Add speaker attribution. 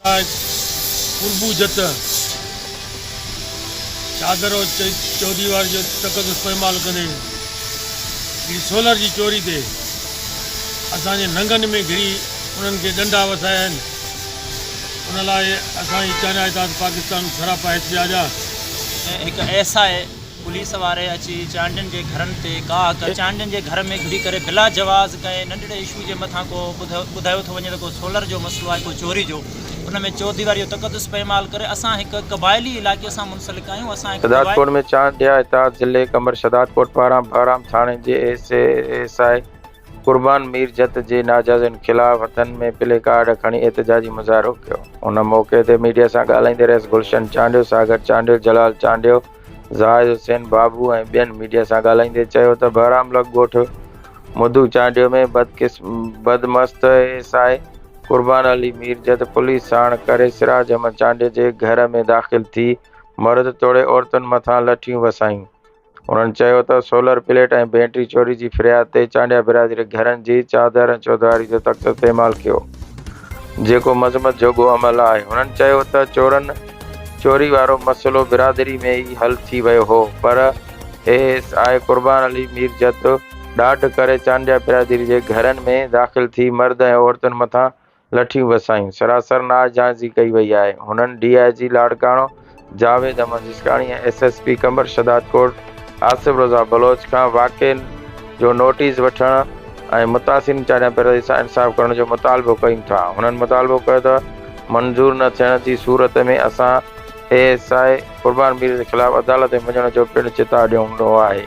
Speaker 1: قربو جت، چادر و چوديواري جو تقدس پائمال ڪندي هڪڙي سولر جي چوري تي اسان جي ننگن ۾ گهڙي انهن کي ڏنڊا وسايا آهن ان لاء اسان جي چانيا اتحاد پاڪستان سراپا احتجاج آ.
Speaker 2: هڪ ايس I police واري اچي چانڊين جي گهرن تي ڪاهه ڪري چانڊين جي گهر ۾ گهڙي ڪري بلا جواز ڪنهن ننڍڙي اشو جي مٿان ڪو ٻڌايو ٿو وڃي ته ڪو سولر جو مسئلو آهي ڪو چوري جو ان ۾ چوديواري جو تقدس پائمال ڪري اسان هڪ قبائلي علائقي سان منسلڪ آهيون اسان هڪ قبائلي.
Speaker 3: شھدادڪوٽ ۾ چانڊيا اتحاد ضلعي قمر شھدادڪوٽ پاران بهرام ٿاڻي جي ايس ايس I قربان مير جت جي ناجائزين خلاف هٿن ۾ پلي ڪارڊ کڻي احتجاجي مظاهرو ڪيو. ان موقعي تي ميڊيا سان ڳالهائيندي رئيس گلشن چانڊيو، ساگر چانڊيو، جلال چانڊيو، زاهد حسين بابو ۽ ٻين ميڊيا سان ڳالهائيندي چيو ته بهرام لڳ ڳوٺ مڌو چانڊيو ۾ بدمست ايس I قربان علي مير جت پوليس ساڻ ڪري سراج احمد چانڊيو جي گهر ۾ داخل ٿي مرد توڙي عورتن مٿان لٺيون وسايون. هنن چيو ته سولر پليٽ ۽ بيٽري چوري جي فرياد تي چانڊيا برادري گهرن جي چادر ۽ چوڌاري جو تخت استعمال ڪيو جيڪو مذمت جوڳو عمل آهي هنن چيو ته چورن چوري وارو مسئلو برادري ۾ ئي حل ٿي ويو هو پر اي ايس I قربان علي مير جت ڏاڍ ڪري چانڊيا برادري جي گهرن ۾ داخل ٿي مرد ۽ عورتن مٿان لٺيون وسايون، سراسر ناانصافي ڪئي وئي آهي، هنن D I G Larkana Javed Ahmed Jiskani ۽ S S P Qambar Shahdadkot Asif Raza Baloch کان واقعي جو نوٽيس وٺڻ ۽ متاثرين چانڊيا برادري سان انصاف ڪرڻ جو مطالبو ڪيون ٿا، هنن مطالبو ڪيو ته منظور نه ٿيڻ جي صورت ۾ اسان اي ايس I قربان مير جي خلاف عدالت ۾ وڃڻ جو پڻ چتاء ڏنو آهي.